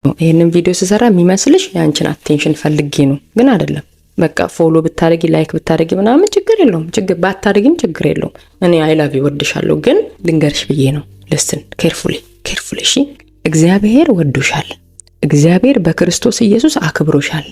ይህንን ቪዲዮ ስሰራ የሚመስልሽ የአንችን attention ፈልጌ ነው፣ ግን አይደለም። በቃ follow ብታደርጊ፣ like ብታደርጊ ምናምን ችግር የለውም። ችግር ባታደርጊም ችግር የለውም። እኔ I love you፣ ወድሻለሁ፣ ግን ልንገርሽ ብዬ ነው። Listen carefully, carefully። እሺ፣ እግዚአብሔር ወዶሻል። እግዚአብሔር በክርስቶስ ኢየሱስ አክብሮሻል።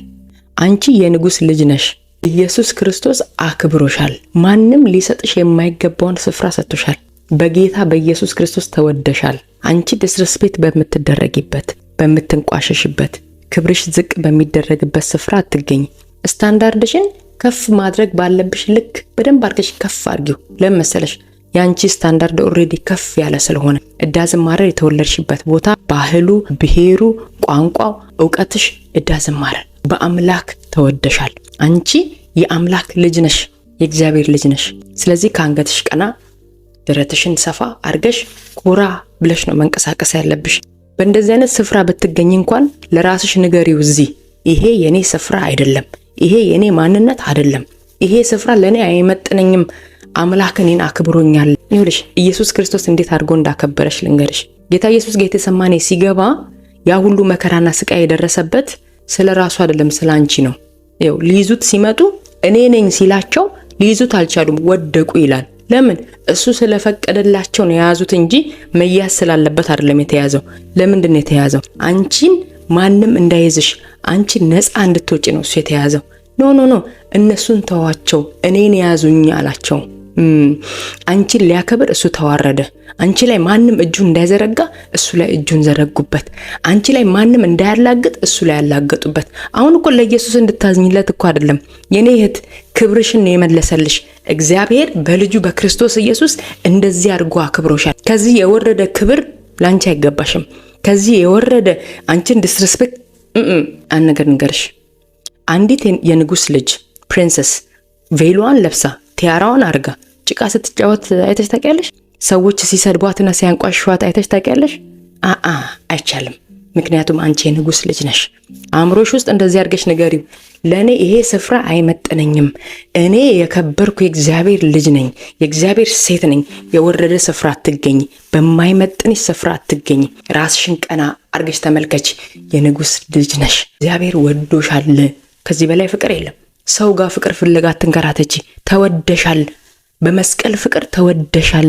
አንቺ የንጉሥ ልጅ ነሽ። ኢየሱስ ክርስቶስ አክብሮሻል። ማንም ሊሰጥሽ የማይገባውን ስፍራ ሰጥቶሻል። በጌታ በኢየሱስ ክርስቶስ ተወደሻል። አንቺ disrespect በምትደረጊበት፣ በምትንቋሸሽበት፣ ክብርሽ ዝቅ በሚደረግበት ስፍራ አትገኝ። ስታንዳርድሽን ከፍ ማድረግ ባለብሽ ልክ በደንብ አድርገሽ ከፍ አድርጊው። ለምን መሰለሽ? የአንቺ standard already ከፍ ያለ ስለሆነ it doesn't matter የተወለድሽበት ቦታ፣ ባህሉ፣ ብሔሩ፣ ቋንቋው፣ እውቀትሽ it doesn't matter። በአምላክ ተወደሻል። አንቺ የአምላክ ልጅ ነሽ፣ የእግዚአብሔር ልጅ ነሽ። ስለዚህ ከአንገትሽ ቀና፣ ደረትሽን ሰፋ አድርገሽ ኮራ ብለሽ ነው መንቀሳቀስ ያለብሽ። በእንደዚህ አይነት ስፍራ ብትገኝ እንኳን ለራስሽ ንገሪው፣ እዚህ ይሄ የኔ ስፍራ አይደለም፣ ይሄ የኔ ማንነት አይደለም፣ ይሄ ስፍራ ለእኔ አይመጥነኝም፣ አምላክ እኔን አክብሮኛል። ይኸውልሽ፣ ኢየሱስ ክርስቶስ እንዴት አድርጎ እንዳከበረሽ ልንገርሽ። ጌታ ኢየሱስ ጌቴሰማኔ ሲገባ ያ ሁሉ መከራና ስቃይ የደረሰበት ስለ ራሱ አይደለም፣ ስለ አንቺ ነው። ይኸው ሊይዙት ሲመጡ እኔ ነኝ ሲላቸው ሊይዙት አልቻሉም፣ ወደቁ ይላል። ለምን? እሱ ስለፈቀደላቸው ነው የያዙት እንጂ መያዝ ስላለበት አይደለም የተያዘው። ለምንድን ነው የተያዘው? አንቺን ማንም እንዳይዝሽ፣ አንቺ ነፃ እንድትወጪ ነው እሱ የተያዘው። No, no, no፣ እነሱን ተዋቸው፣ እኔን ያዙኝ አላቸው። አንቺን ሊያከብር እሱ ተዋረደ። አንቺ ላይ ማንም እጁን እንዳይዘረጋ እሱ ላይ እጁን ዘረጉበት። አንቺ ላይ ማንም እንዳያላግጥ እሱ ላይ ያላገጡበት። አሁን እኮ ለኢየሱስ እንድታዝኝለት እኮ አይደለም የኔ እህት፣ ክብርሽን ነው የመለሰልሽ። እግዚአብሔር በልጁ በክርስቶስ ኢየሱስ እንደዚህ አድርጎ አክብሮሻል። ከዚህ የወረደ ክብር ለአንቺ አይገባሽም። ከዚህ የወረደ አንቺን disrespect፣ አንድ ነገር ልንገርሽ፣ አንዲት የንጉስ ልጅ princess veil ዋን ለብሳ፣ tiara ዋን አድርጋ ጭቃ ስትጫወት አይተሽ ታውቂያለሽ? ሰዎች ሲሰድቧትና ሲያንቋሽሿት አይተሽ ታውቂያለሽ? አአ፣ አይቻልም። ምክንያቱም አንቺ የንጉስ ልጅ ነሽ። አእምሮሽ ውስጥ እንደዚህ አድርገሽ ንገሪው፣ ለእኔ ይሄ ስፍራ አይመጥነኝም። እኔ የከበርኩ የእግዚአብሔር ልጅ ነኝ፣ የእግዚአብሔር ሴት ነኝ። የወረደ ስፍራ አትገኝ፣ በማይመጥንሽ ስፍራ አትገኝ። ራስሽን ቀና አድርገሽ ተመልከች። የንጉስ ልጅ ነሽ። እግዚአብሔር ወዶሻል። ከዚህ በላይ ፍቅር የለም። ሰው ጋር ፍቅር ፍለጋ አትንከራተቺ። ተወደሻል። በመስቀል ፍቅር ተወደሻል።